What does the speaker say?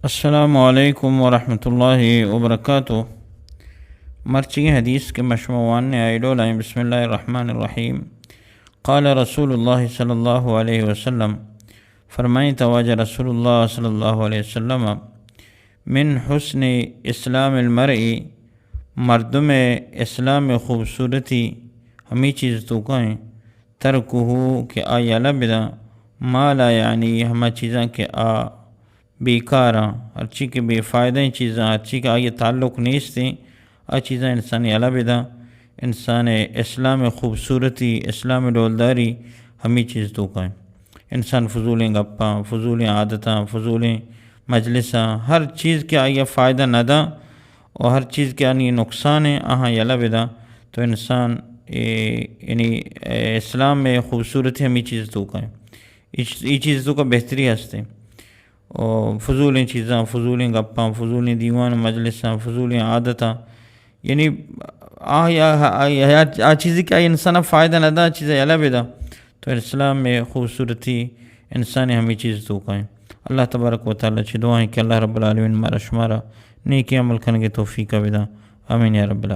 السلام علیکم ورحمۃ اللہ وبرکاتہ۔ مرچی حدیث کہ مشما وان نے آئی ڈول آئیں۔ بسم اللہ الرحمن الرحیم۔ قال رسول اللہ صلی اللہ علیہ وسلم، فرمائیں تواجہ رسول اللہ صلی اللہ علیہ وسلم، من حسن اسلام المرء، مردم اسلام خوبصورتی ہمی چیز توکا ہیں، ترکہ، کہ آ یلہ بداں، ما لا یعنی، ہما چیزاں کہ آ بیکاراں، ہرچی کہ بے فائدہ چیزاں، ہرچی کہ آئی تعلق نیستیں، آ چیزاں انسان یلہ بداں۔ انسان اسلام خوبصورتی، اسلام ڈولداری ہمی چیز توکا ہیں۔ انسان فضولیں گپاں، فضولیں عادتاں، فضولیں مجلساں، ہر چیز کہ آئی فائدہ نہ داں و ہر چیز کہ آنی نقصان ہیں، آہاں یلہ بداں، تو انسان اے، یعنی، اے، اسلام میں خوبصورتی ہمی چیز توکا ہیں۔ اے چیز توکا بہتری ہستے۔ و فضولیں چیزاں، فضولیں گپاں، فضولیں دیوان و مجلساں، فضولیں عادتاں، یعنی آ، آ، آ، آ، آ چیزی کہ آئی انسان فائدہ نہ داں، چیزا یلہ بداں، تو اسلام میں خوبصورتی انسان ہمی چیز توکا ہیں۔ اللہ تبارک و تعالی چہ دعا ہیں کہ اللہ رب العالمین مارا شمارا نیکی عمل کنگے توفیق بداں۔ آمین یا رب العالمین۔